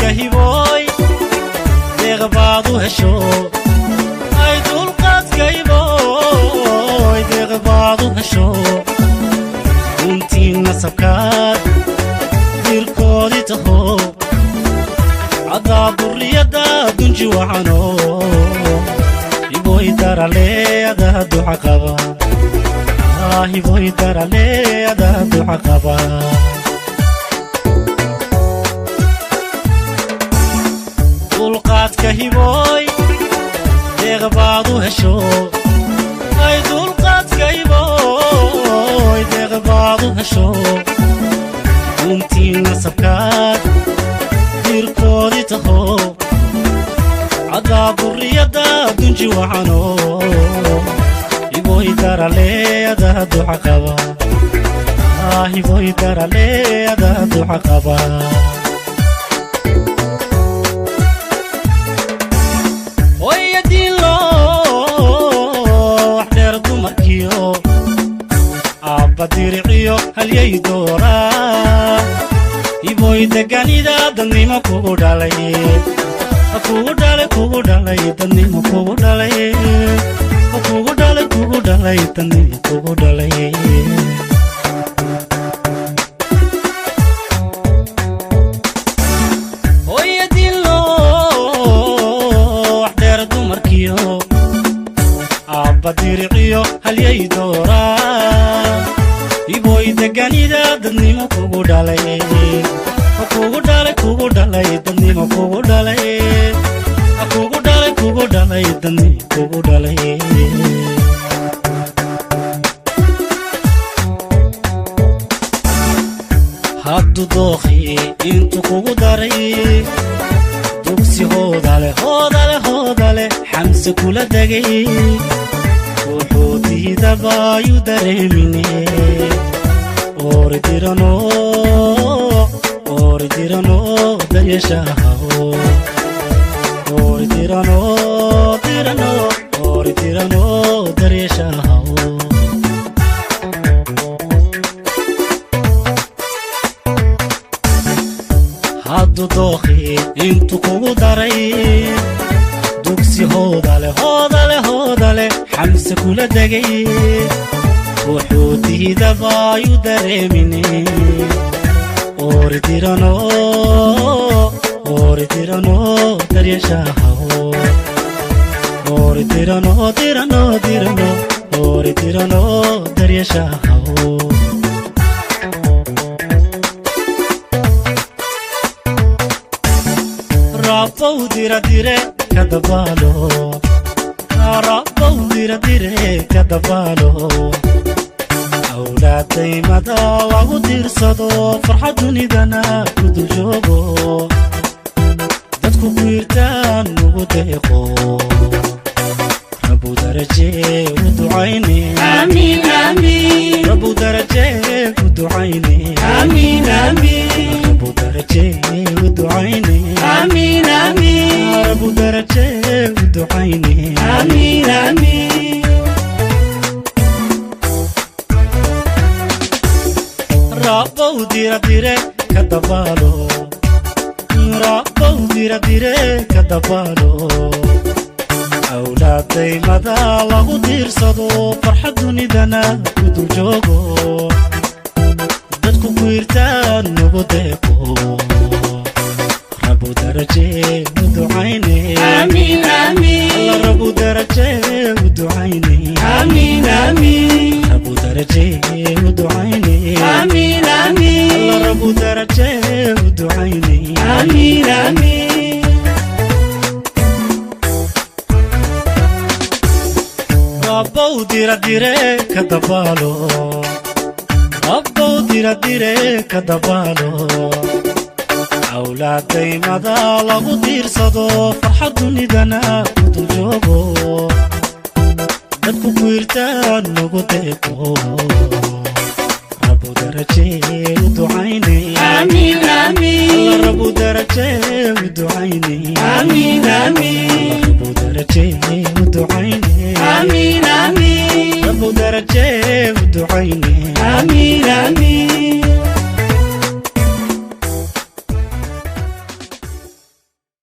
Dulqaadka hiboy deeq baad u hesho, ay dulqaadka hiboy deeq baad u hesho, runtii nasabkaad dirkoodii taho, caddaa durriyadda dunji wacano, hiboy daraleeda duca qaba, hiboy daraleeda duca qaba. Dulqaadka hiboy deeq baad u hesho, ay dulqaadka hiboy deeq baad u hesho, runtii nasabkaad dirkoodii taho, caddaa durriyadda dunji wacano, hiboy daraleeda duca qaba, hiboy daraleeda duca qaba. Hooyadiinlo wax dheer dumarkiyo aabba diriciyo halyay dooraa, hiboy deganida dadnimo kugu dhalay, kugu dhalay, kugu dhalay, dadnimo kugu dhalay, kugu dhalay, kugu dhalay, dadnimo kugu dhalay. Hooyadiinlo wax dheer dumarkiyo aabba diriciyo halyay dooraa, hiboy deganida dadnimo kugu dhalay, kugu dhalay, kugu dhalay, dadnimo kugu dhalay, kugu dhalay, kugu dhalay, dadnimo kugu dhalay. Hadduu dookhi intuu kugu daray dugsi hoodale, hoodale, hoodale, xamse kula degay, wuxuu diidabayu dareemine, ooridirano, ooridirano daryashahaho, ooridirano, dirano, ooridirano daryashahaho. Hadduu dookhi intuu kugu daray dugsi hoodale, hoodale, hoodale, xamse kula degay, wuxuu diidabayu dareemine, ooridirano, ooridirano daryashahaho, ooridirano, dirano, dirano, ooridirano daryashahaho. Rabbow dira dire ka dabaalo, rabbow dira dire ka dabaalo, awlaadaymada lagu diirsado, farxad dunidana ku dul joogo, dadku ku yirtaan ugu deeqo, rabu daraje u ducayne, rabu daraje u ducayne, rabu daraje u ducayne, rabu daraje u ducayne. Rabbow dira dire ka dabaalo, rabbow dira dire ka dabaalo, awlaadaymada lagu diirsado, farxad dunidana ku dul joogo, dadku ku yirtaan ugu deeqo, rabu daraje u ducayne, rabu daraje u ducayne, rabu daraje u ducayne, rabu daraje u ducayne. Rabbow dira dire ka dabaalo, rabbow dira dire ka dabaalo, awlaadaymada lagu diirsado, farxad dunidana ku dul joogo, dadku ku yirtaan ugu deeqo, rabu daraje u ducayne, rabu daraje u ducayne, rabu daraje u ducayne, rabu daraje u ducayne.